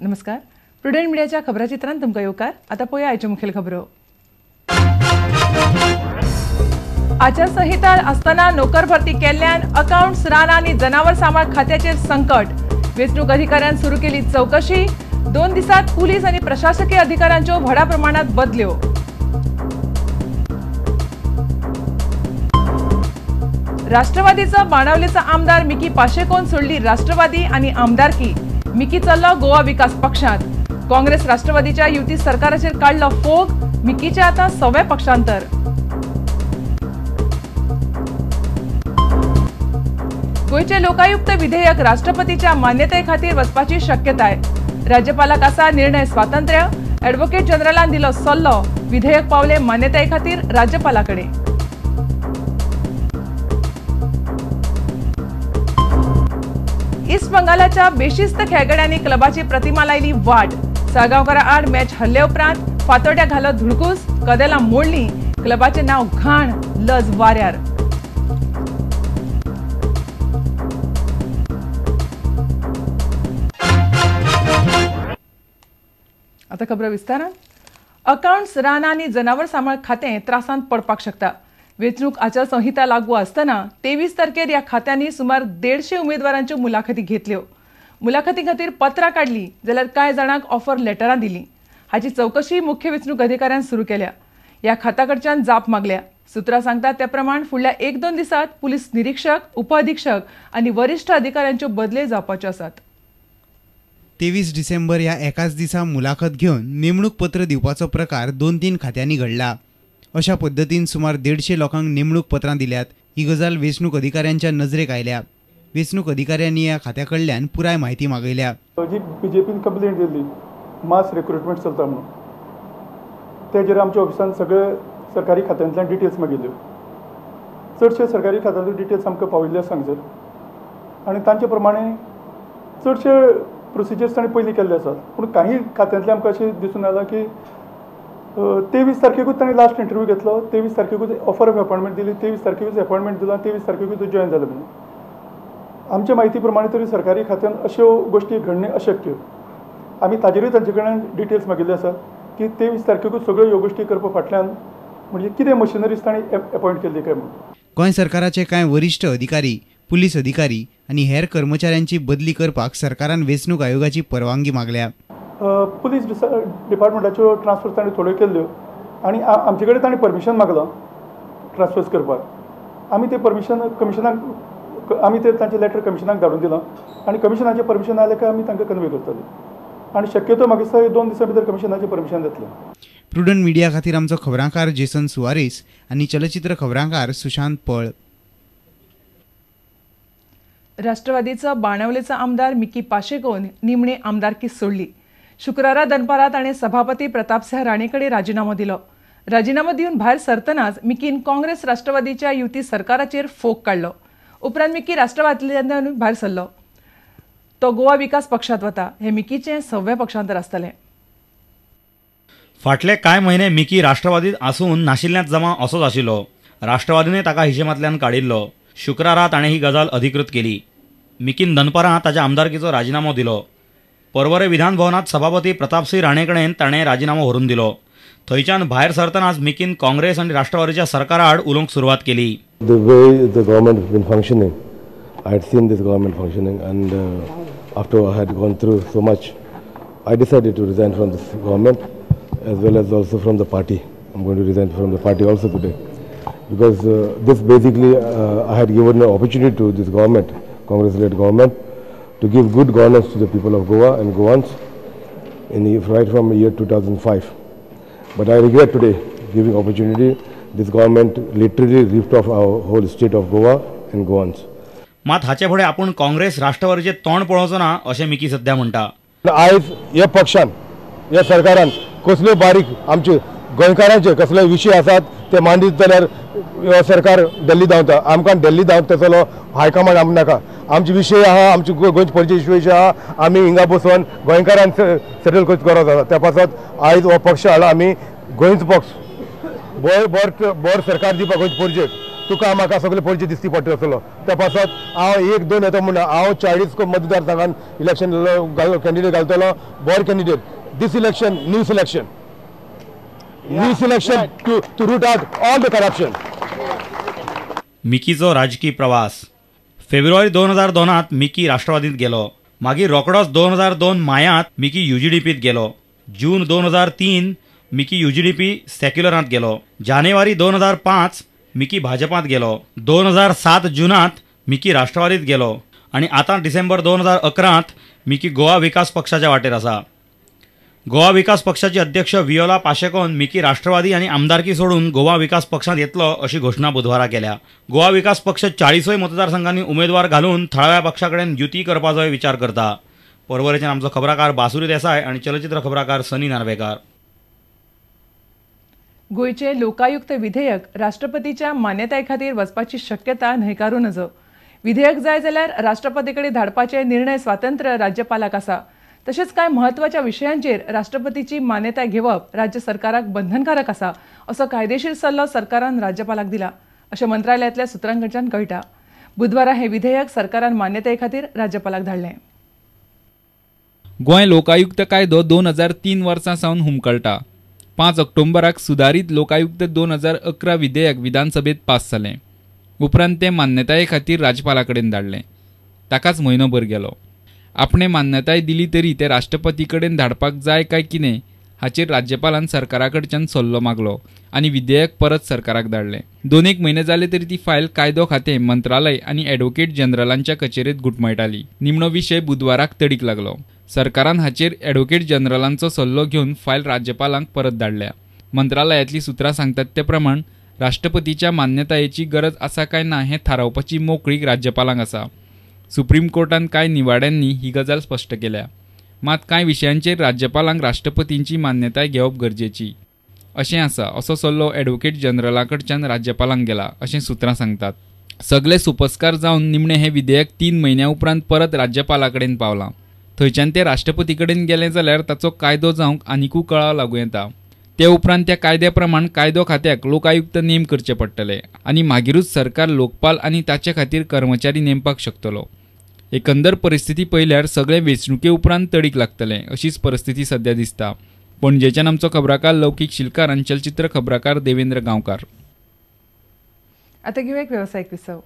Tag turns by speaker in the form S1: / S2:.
S1: नमस्कार, प्रुडंट मीडियाच्या खबराचित्रांत तुमकां येवकार. आतां पळोवया आयच्यो मुखेल खबरो. आचारसंहिता आसतना नोकर भरती केल्ल्यान अकाउंट्स, रान आनी जनावर सांबाळ खात्याचेर संकट. वेंचणूक अधिकाऱ्यान सुरू केली चवकशी. 2 दिसांत पुलीस आनी प्रशासकीय अधिकाऱ्यांच्यो व्हडा प्रमाणात बदल्यो. राष्ट्रवादीचो बाणावलेचो आमदार मिकी पाशेकोन सोडली राष्ट्रवादी आनी आमदारकी. मिकी चल्लो गोवा विकास पक्षांत. काँग्रेस राष्ट्रवादीच्या युती सरकाराचेर काडलो फोग. मिकीचे आतां सवे पक्षांतर. गोंयचे लोकायुक्त विधेयक राष्ट्रपतीच्या मान्यताये खातीर वचपाची शक्यताय. राज्यपालाक आसा निर्णय स्वातंत्र्य. ॲडव्होकेट जनरलान दिलो सल्लो. विधेयक पावले मान्यताये खातीर राज्यपाला कडेन. ईस्ट बंगालाच्या बेशिस्त खेळगड्यांनी क्लबाची प्रतिमा लायली वाट. साळगांवकारा आड मॅच हल्ले उपरांत फातोड्या घालो धुडकूस. कदेलां मोडली. क्लबाचें नांव घाण, लज वाऱ्यार. आतां खबर विस्तारान. अकाउंट्स, रान आनी जनावर सांबाळ खातें त्रासांत पडपाक शकता. वेंचणूक आचारसंहिता लागू आसतना 23 तारखेर ह्या खात्यांनी सुमार 150 उमेदवारांच्यो मुलाखती घेतल्यो. मुलाखती खातीर पत्रां काडली जाल्यार कांय जाणांक ऑफर लेटरां दिलीं. हाची चवकशी मुख्य वेंचणूक अधिकाऱ्यान सुरू केल्या. ह्या खाता कडच्यान जाप मागल्या. सुत्रां सांगतात त्या प्रमाण फुडल्या 1-2 दिसांत पुलीस निरीक्षक, उपअधिक्षक आनी वरिश्ठ अधिकाऱ्यांच्यो बदल्यो जावपाच्यो आसात.
S2: 23 डिसेंबर ह्या एकाच दिसा मुलाखत घेवन नेमणूक पत्र दिवपाचो प्रकार 2-3 खात्यांनी घडला. अशा पद्दतीन सुमार 150 लोकांक नेमणूक पत्रां दिल्यात. ही गजाल वेंचणूक अधिकाऱ्यांच्या नजरेक आयल्या. वेंचणूक अधिकाऱ्यांनी ह्या खात्या कडल्यान पुराय म्हायती मागयल्या.
S3: जी बीजेपीन कंप्लेंट दिल्ली मास रिक्रुटमेंट चलता म्हणून, तेजेर आमच्या ऑफिसान सगळे सरकारी खात्यांतल्यान डिटेल्स मागिल्ल्यो. चडशे सरकारी खात्यांतल्यो डिटेल्स आमकां पाविल्ले आसा हांगसर आनी तांचे प्रमाणे चडशे प्रोसिजर्स तांणी पयलीं केल्ले आसात. पूण काही खात्यांतले आमकां अशें दिसून आयलां की 23 तारखेकूच ताणें लास्ट इंटरव्यू घेतलो, 23 तारखेकूच ऑफर ऑफ अपॉयंटमेंट दिली, 23 तारखेकूच अपॉयंटमेंट दिलो, 23 तारखेकूच जॉयन जालें म्हणून. आमच्या म्हायती प्रमाणे तरी सरकारी खात्यान अश्यो गोश्टी घडणें अशक्य. आमी ताजेरूय तांचे कडल्यान डिटेल्स मागिल्ले आसात की 23 तारखेकूच सगळ्यो ह्यो गोश्टी करपा फाटल्यान म्हणजे कितें मशिनरीज तांणी अपॉयंट केल्ली काय म्हणून.
S2: गोंय सरकाराचे कांय वरिश्ठ अधिकारी, पुलीस अधिकारी आनी हेर कर्मचाऱ्यांची बदली करपाक सरकारान वेंचणूक आयोगाची परवानगी मागल्या.
S3: पुलीस डिपार्टमेंटाच्यो ट्रान्सफर ताणें थोड्यो केल्ल्यो आनी आमचे कडेन ताणें परमिशन मागलां ट्रान्सफर्स करपाक. आमी तें परमिशन कमिशनाक, आमी तें तांचें लेटर कमिशनाक धाडून दिलां आनी कमिशनाचें परमिशन आयलें काय आमी तांकां कन्वे करतले आनी शक्यतो म्हाका दिसता 2 दिसां भितर कमिशनाचें परमिशन जातलें.
S2: प्रुडंट मीडिया खातीर आमचो खबरांकार जेसन सुवारीस आनी चलचित्र खबरांकार सुशांत पळ.
S1: राष्ट्रवादीचो बाणावलेचो आमदार मिकी पाशेकोन निमणे आमदारकी सोडली. शुक्रारा दनपारां ताणें सभापती प्रतापसिंह राणे कडेन राजिनामो दिलो. राजिनामो दिवन भायर सरतनाच मिकीन काँग्रेस राष्ट्रवादीच्या युती सरकाराचेर फोग काडलो. उपरांत मिकी राष्ट्रवादींतल्यान भायर सरलो. तो गोवा विकास पक्षांत वता. हें मिकीचें 6वें पक्षांतर आसतलें.
S4: फाटले कांय म्हयने मिकी राष्ट्रवादीत आसून नाशिल्ल्यांत जमा असोच आशिल्लो. राष्ट्रवादीने ताका हिशेबांतल्यान काडिल्लो. शुक्रारा ताणें ही गजाल अधिकृत केली. मिकीन दनपारां ताच्या आमदारकीचो राजिनामो दिलो. पर्वरे विधानभवनात सभापती प्रतापसिंह राणे कडेन ताणें राजिनामो व्हरून दिलो. थंयच्यान भायर सरतनाच मिकीन काँग्रेस आनी राष्ट्रवादीच्या सरकारा आड उलोवंक सुरवात केली.
S5: The way the government has been functioning, I had seen this government functioning, and after I had gone through so much, I decided to resign from this government as well as also from the party. I'm going to resign from the party also today because this basically I had given an opportunity to this government, Congress-led government, to give good governance to the people of Goa and Goans in the, right from the year 2005. But I regret today giving opportunity. This government literally ripped off our whole state of Goa and Goans.
S4: मात हाचे फुडें आपूण काँग्रेस राष्ट्रवादीचें तोंड पळोवचो ना अशें Mickey सध्या म्हणटा.
S5: आयज ह्या पक्षान ह्या सरकारान कसल्यो बारीक आमचे गोंयकारांचे कसले विशय आसात ते मांडीत जाल्यार हो सरकार दिल्ली धांवता. आमकां दिल्ली धांवता तसलो हायकमांड आमकां नाका. आमचे विशय आहा, आमचे गोंयचे पणजे विशय आहा, आमी हिंगा बसोवन गोंयकारान सेटल करप जाता. त्या पासत आयज हो पक्ष हाडला आमी गोंयचो पक्ष बरो बरो सरकार दिवपाक गोंयचे पणजेक. तुका म्हाका सगळे पणजे दिसती पडटा आसलो. त्या पासत हांव 1 2 येता म्हणून हांव 40 मतदारसंघान इलेक्शन कॅन्डिडेट घालतलो. बरो candidate. This election new selection, new selection to root out all the corruption.
S4: मिकीचो राजकीय प्रवास. फेब्रुवारी 2002 मिकी राष्ट्रवादींत गेलो. मागीर रोकडोच 2002 मायांत मिकी UGDPत गेलो. जून 2003 मिकी UGDP सेक्युलरांत गेलो. जानेवारी 2005 मिकी भाजपांत गेलो. 2007 जुनांत मिकी राष्ट्रवादीत गेलो आनी आतां डिसेंबर 2011 मिकी गोवा विकास पक्षाच्या वाटेर आसा. गोवा विकास पक्षाचे अध्यक्ष वियोला पाशेकोन मिकी राष्ट्रवादी आनी आमदारकी सोडून गोवा विकास पक्षांत येतलो अशी घोशणा बुधवारा केल्या. गोवा विकास पक्ष 40 मतदारसंघांनी उमेदवार घालून थळाव्या पक्षा कडेन युती करपाचोय विचार करता. पर्वरेच्यान आमचो खबराकार बासुरी देसाय आनी चलचित्र खबराकार सनी नार्वेकार.
S1: गोंयचे लोकायुक्त विधेयक राष्ट्रपतीच्या मान्यताये खातीर वचपाची शक्यता न्हयकारू नजो. विधेयक जाय जाल्यार राष्ट्रपती कडेन धाडपाचे निर्णय स्वातंत्र्य राज्यपालाक आसा. तशेंच कांय म्हत्वाच्या विशयांचेर राष्ट्रपतीची मान्यताय घेवप राज्य सरकाराक बंधनकारक आसा असो कायदेशीर सल्लो सरकारान राज्यपालाक दिला अशें मंत्रालयांतल्या सुत्रां कडच्यान कळटा. बुधवारा हें विधेयक सरकारान मान्यताये खातीर राज्यपालाक धाडलें.
S6: गोंय लोकायुक्त कायदो 2003 वर्सां सावन हुमकळटा. 5 ऑक्टोबराक सुदारीत लोकायुक्त 2011 विधेयक विधानसभेत पास जालें. उपरांत तें मान्यताये खातीर राज्यपाला कडेन धाडलें. ताकाच म्हयनोभर गेलो. आपणे मान्यताय दिली तरी ते राष्ट्रपती कडेन धाडपाक जाय काय कितें हाचेर राज्यपालान सरकारा कडच्यान सल्लो मागलो आनी विधेयक परत सरकाराक धाडलें. 2-1 म्हयने जाले तरी ती फायल कायदो खातें, मंत्रालय आनी एडवोकेट जनरलांच्या कचेरेंत घुटमळटाली. निमणो विशय बुधवाराक तडीक लागलो. सरकारान हाचेर एडवोकेट जनरलांचो सल्लो घेवन फायल राज्यपालांक परत धाडल्या. मंत्रालयांतली सुत्रां सांगतात ते प्रमाण राष्ट्रपतीच्या मान्यतायेची गरज आसा काय ना हें थारावपाची मोकळीक राज्यपालांक आसा. सुप्रीम कोर्टान कांय निवाड्यांनी ही गजाल स्पश्ट केल्या. मात कांय विशयांचेर राज्यपालांक राष्ट्रपतींची मान्यताय घेवप गरजेची अशें आसा असो सल्लो एडवोकेट जनरला कडच्यान राज्यपालांक गेला अशें सुत्रां सांगतात. सगळे सुपस्कार जावन निमणें हें विधेयक 3 म्हयन्या उपरांत परत राज्यपाला कडेन पावलां. थंयच्यान तें राष्ट्रपती कडेन गेलें जाल्यार ताचो कायदो जावंक आनिकूय कळाव लागूं येता. ते उपरांत त्या कायद्या प्रमाण कायदो खात्याक लोकायुक्त नेम करचे पडटले आनी मागीरूच सरकार लोकपाल आनी ताचे खातीर कर्मचारी नेमपाक शकतलो. एकंदर परिस्थिती पळयल्यार सगळे वेंचणुके उपरांत तडीक लागतले अशीच परिस्थिती सध्या दिसता. पणजेच्यान आमचो खबराकार लौकीक शिलकार आनी चलचित्र खबराकार देवेंद्र गांवकार.
S1: आतां घेवया एक वेवसायीक विसव.